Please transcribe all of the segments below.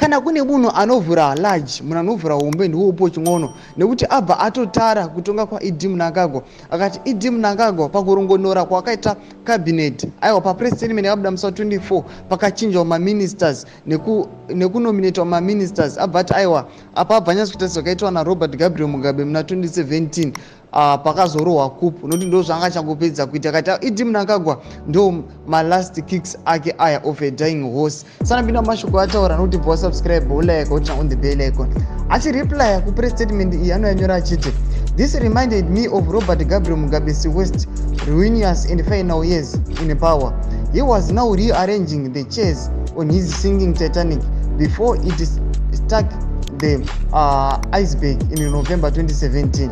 Kana kune munhu anovhura large, munhu anovhura hombe, ndiHopewell Chin'ono, nekuti abva atotara kutonga kwaED Mnangagwa. Akati ED Mnangagwa pakurongonora kwakaita cabinet, aiwa, papress statement yakabuda musi wa24, pakachinjwa maministers nekunominatwa maministers, abva ati aiwa, apa abva anyatso kuita zvakaitwa naRobert Gabriel Mugabe muna 2017, pakazorohwa coup, nokuti ndo zvanga achangopedza kuita. Kati ED Mnangagwa ndo malast kicks ake aya of a dying horse. Sanapinda mashoko ataura, nokuti bva wasubscribe, wolike, woturn on the bell icon. Achireplya kupress statement iyi, anoyanyora achiti, "This reminded me of Robert Gabriel Mugabe's worst, ruinous and final years in power. He was now rearranging the chairs on his sinking Titanic before it struck the iceberg in November 2017.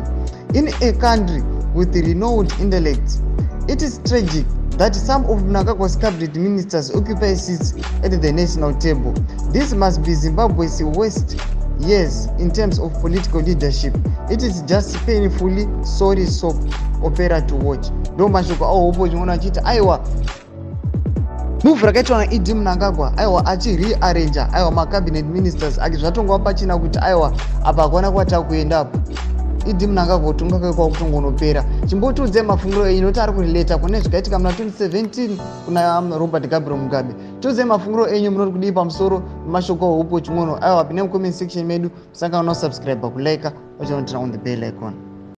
In a country with renowned intellect, it is tragic that some of Mnangagwa's cabinet ministers occupy seats at the national table. This must be Zimbabwe's worst years in terms of political leadership. It is just painfully sorry soap opera to watch." Ndo mashoko aHopewell Chin'ono achiti aiwa, move rakaitwa naED Mnangagwa, aiwa, achirearranga, aiwa, macabinet ministers ake, zvatongova pachina kuti aiwa, apa hakuna kwatakuendapo. ED Mnangagwa kutonga kwake kwakutongonopera. Chimbotiudzai mafungiro enyu, nokuti ari kurelata kune zvakaitika muna 2017 kuna Robert Gabriel Mugabe. Tiudzai mafungiro enyu, munoti kudii pamusoro mashoko aHopewell Chin'ono? Aiwa, pinai mucomment section medu, musangana nosubscribe, kulike, uchiturn on the bell icon.